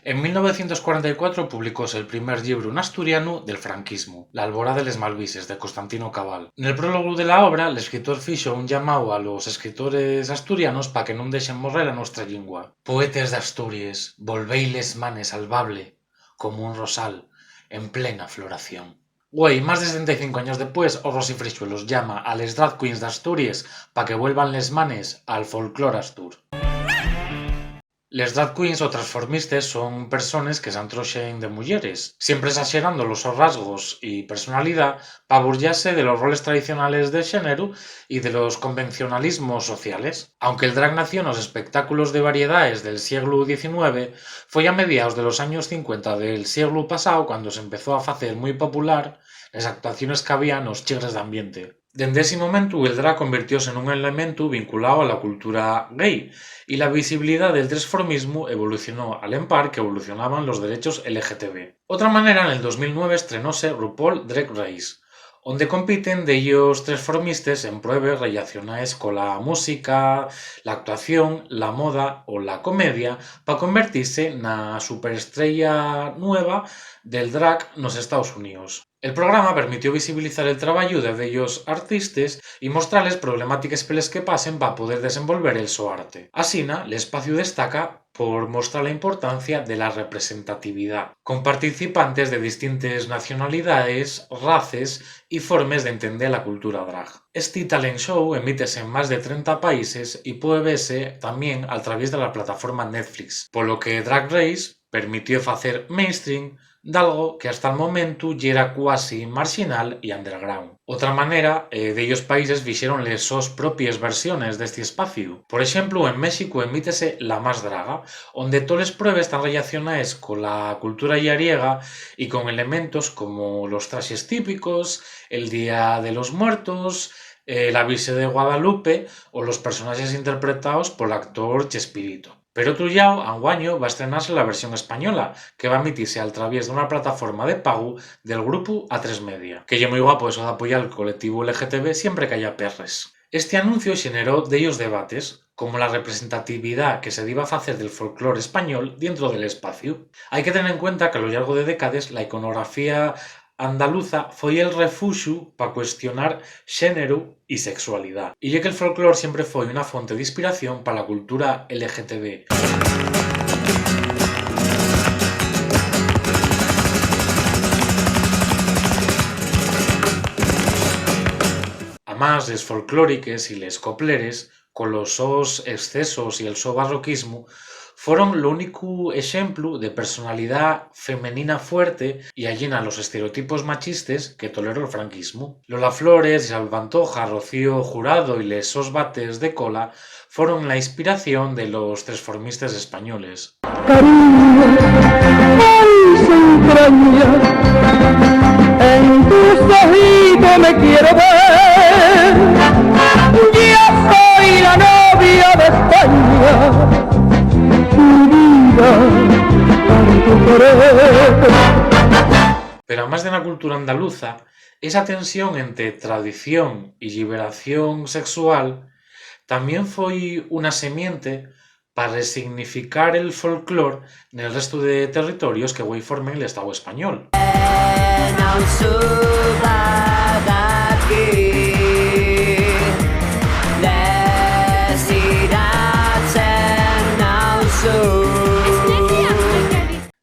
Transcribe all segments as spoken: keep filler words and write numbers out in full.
En mil novecientos cuarenta y cuatro publicóse'l primer llibru n'asturianu del franquismu, L'alborá de les Malvises, de Constantino Cabal. Nel prólogu de la obra, l'escritor fixo un llamáu a los escritores asturianos pa que nun dexen morrer la nuestra llingua. Poetes d'Asturies, volvéi les manes al bable, como un rosal en plena floración. Güei, más de setenta y cinco años depués, Horros y Frixuelos llama a les drag queens d'Asturies pa que vuelvan les manes al folclor astur. Les drag queens o transformistes son persones que s'antroxen de muyeres, siempre esaxerando los sos rasgos y personalidá pa burllase de los roles tradicionales de xéneru y de los convencionalismos sociales. Aunque'l drag nació nos espectáculos de variedaes del sieglu diecinueve, foi a mediaos de los años cincuenta del sieglu pasao cuando s'empezó a facer mui popular les actuaciones qu'había nos chigres d'ambiente. Dende esi momentu, el drag convirtióse nun elementu vinculao a la cultura gay, y la visibilidá del tresformismu evolucionó al empar qu'evolucionaban los derechos L G T B. Otra manera, nel dos mil nueve estrenóse RuPaul Drag Race, onde compiten dellos tresformistes en pruebes rellacionaes cola música, la actuación, la moda o la comedia, pa convertise na superestrella nueva del drag nos Estaos Xuníos. El programa permitió visibilizar el trabayu de dellos artistes y mostrales problemátiques peles que pasen pa poder desenvolver el so arte. Asina, l'espaciu destaca por mostrar la importancia de la representatividá, con participantes de distintes nacionalidaes, races y formes d'entender la cultura drag. Esti talent show emítese en más de trenta países y pue vese tamién al traviés de la plataforma Netflix, polo que Drag Race permitió facer mainstream d'algo que hasta'l momentu yera cuasi marxinal y underground. Otra manera, eh, dellos países fixeron les sos propies versiones d'esti espaciu. Por exemplu, en Méxicu emítese La Más Draga, onde toles pruebes tán rellacionaes cola cultura llariega y con elementos como los traxes típicos, el Día de los Muertos, eh, la Virxe de Guadalupe o los personaxes interpretaos pol actor Chespirito. Per otru llau, anguaño va estrenase la versión española, que va emitise al traviés d'una plataforma de pagu del grupu A tres Media, que ye mui guapo eso d'apoyar el colectivu L G T B siempre qu'haya perres. Esti anuncio xeneró dellos debates, como la representatividá que se diba facer del folclor español dientro del espaciu. Hai que tener en cuenta qu'a lo llargo de décades la iconografía andaluza foi el refuxu pa cuestionar xéneru y sexualidá. Y ye que'l folclor siempre foi una fonte d'inspiración pa la cultura L G T B. Amás, les folclóriques y les copleres, colos sos excesos y el so barroquismu, foron l'únicu exemplu de personalidá femenina fuerte y allena los estereotipos machistes que toleró'l franquismu. Lola Flores, Isabel Pantoja, Rocío Jurado y les sos bates de cola foron la inspiración de los tresformistes españoles. Cariño, ay, se entraña en tus ojitos me quiero ver. Yo soy la novia de España, mi vida, tanto querer. Pero amás de na cultura andaluza, esa tensión ente tradición y lliberación sexual tamién foi una semiente pa resignificar el folclor nel restu de territorios que güei formen l'Estáu español. Non suba daquí, les idats en non su.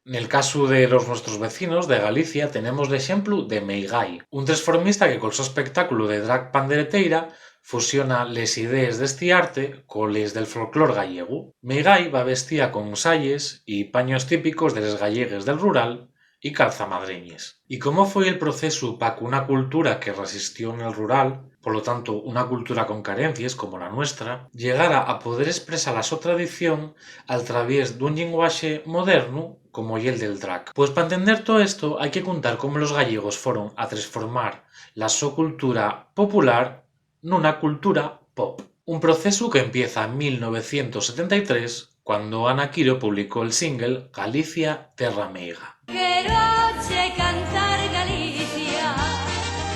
Nel casu de los nuestros vecinos de Galicia tenemos l'exemplu de Meigái, un tresformista que col so espectáculu de drag pandereteira fusiona les idees d'esti arte coles del folclor gallegu. Meigái va vestía con sayes y paños típicos de les gallegues del rural y calzamadreñes. ¿Y cómo foi el procesu pa qu'una cultura que resistió nel rural, polo tanto, una cultura con carencies como la nuestra, llegara a poder espresar la so tradición al traviés d'un llenguaxe modernu como ye'l del drag? Pues pa entender too esto hai que cuntar cómo los gallegos foron a tresformar la so cultura popular nuna cultura pop. Un procesu qu'empieza en mil novecientos setenta y tres, cuando Ana Quiro publicó'l single Galicia, terra meiga. Quéroche cantar Galicia,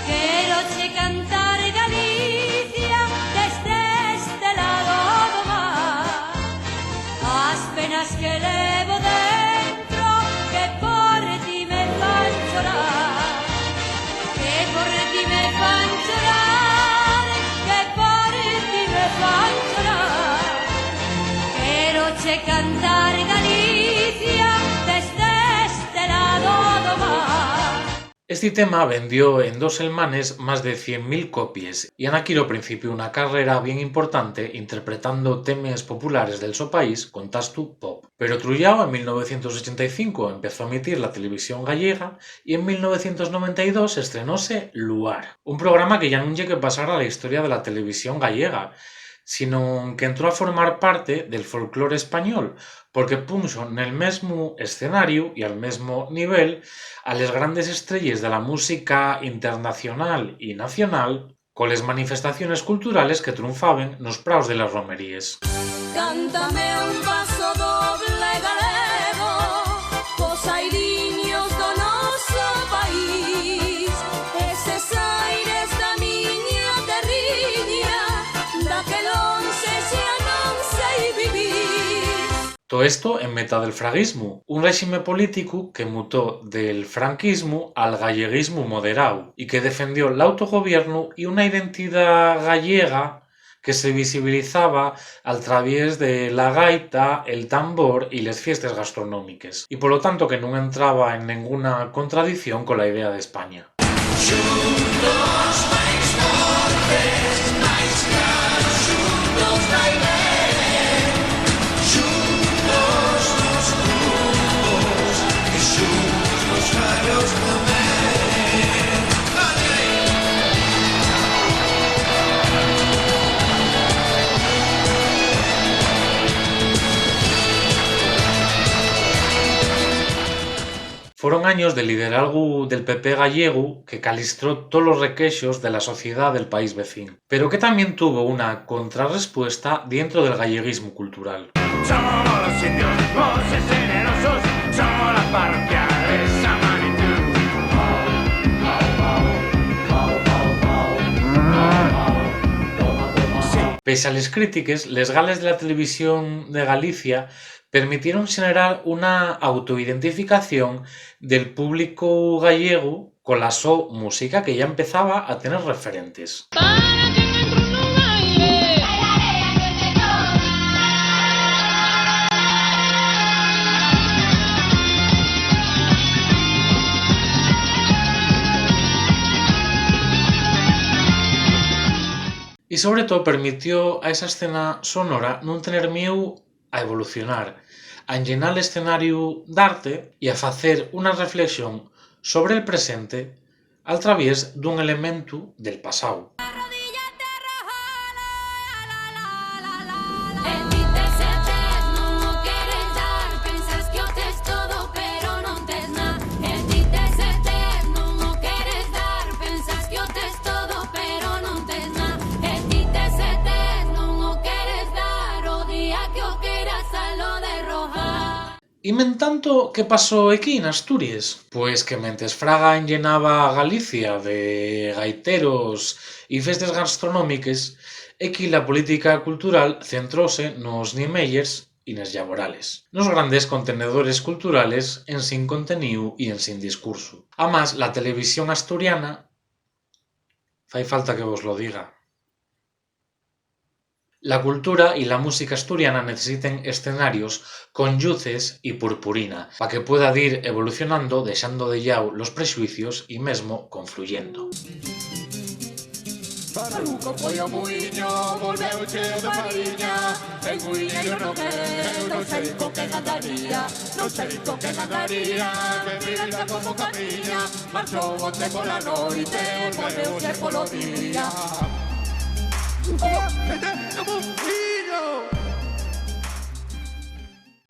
quéroche cantar Galicia, desde este lado do mar. As penas que levo dentro Esti tema vendió en dos selmanes más de cien mil copies y anaquiró principió una carrera bien importante interpretando temes populares del so país con tastu pop. Per otru llau, en mil novecientos ochenta y cinco empezó a emitir la televisión gallega y en mil novecientos noventa y dos estrenóse Luar, un programa que yá nun ye que pasara a la historia de la televisión gallega, sino qu'entró a formar parte del folclore español, porque punxo nel mesmu escenariu y al mesmo nivel a les grandes estrelles de la música internacional y nacional, coles manifestaciones culturales que trunfaben nos praos de les romeríes. Cántame un paso doble galego, cos airiños do noso país, eses aires da miña terriña, daquel once xa non sei vivir. Too esto en meta del fraguismu, un réxime políticu que mutó del franquismu al galleguismu moderáu y que defendió l'autogobiernu y una identidá gallega que se visibilizaba al traviés de la gaita, el tambor y les fiestes gastronómiques, y polo tanto que nun entraba en nenguna contradición cola idea d'España. Xuntos máis fortes, máis claros, xuntos vai ben. Xuntos nos grupos y xuntos nos gallos tamén. Foron años de lideralgu del P P gallegu que calistró tolos requexos de la sociedá del país vecín, pero que tamién tuvo una contrarrespuesta dientro del galleguismu cultural. Somos los indios, voces generosos, somos la parroquia de San Benito. Sí. Pese a les crítiques, les gales de la televisión de Galicia permitieron xenerar una autoidentificación del públicu gallegu cola so música, que yá empezaba a tener referentes. Para que m'entro nun baile. Y sobre too permitió a esa escena sonora nun tener mieu a evolucionar, a enllenar l'escenariu d'arte y a facer una reflexón sobre'l presente al traviés d'un elementu del pasáu. Y mentanto, ¿qué pasó equí n'Asturies? Pues que mentes Fraga enllenaba a Galicia de gaiteros y fiestes gastronómiques, equí la política cultural centróse nos Niemeyers y nes Llavorales, nos grandes contenedores culturales ensin conteníu y ensin discursu. Amás, la televisión asturiana, fai falta que vos lo diga. La cultura y la música asturiana necesiten escenarios con lluces y purpurina pa que pueda dir evolucionando, dexando de llau los prexuicios y mesmo confluyendo. Farruco foi ao muiño, volveu cheo de fariña. El muiñeiro no quer, no sei con que gandaría, no sei con que gandaría, me mira como camiña. Marchó onte pola noite, volveuse polo día.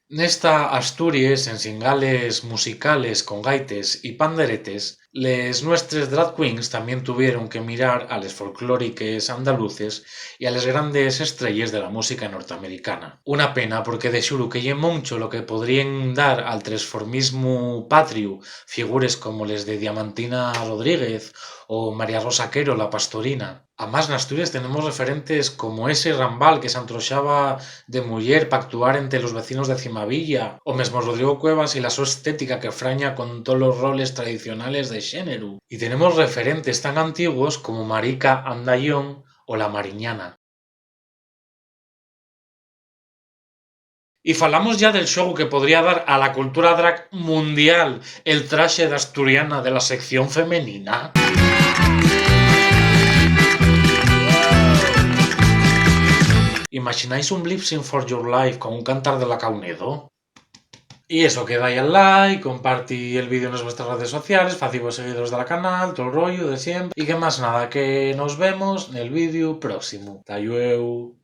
Nesta Asturies, ensin gales musicales con gaites y panderetes, les nuestres drag queens tamién tuvieron que mirar a les folclóriques andaluces y a les grandes estrelles de la música norteamericana. Una pena, porque de xuru que ye muncho lo que podríen dar al tresformismu patriu figures como les de Diamantina Rodríguez o María Rosa Quero, la Pastorina. Amás, n'Asturies tenemos referentes como ese Rambal que s'antroxaba de muyer p'actuar ente los vecinos de Cimavilla, o mesmo Rodrigo Cuevas y la so estética que fraña con tolos roles tradicionales de xéneru. Y tenemos referentes tan antiguos como Marica Andallón o la Mariñana. Y falamos ya del xogu que podría dar a la cultura drag mundial el traxe d'asturiana de la sección femenina. ¿Imaxináis un lip sync for your life con un cantar de la Caunedo? Y eso, que dai al like, compartí el vídeo en las vuestras redes sociales, facivos seguidores del canal, todo el rollo de siempre. Y que más nada, que nos vemos en el vídeo próximo. Ta llueu.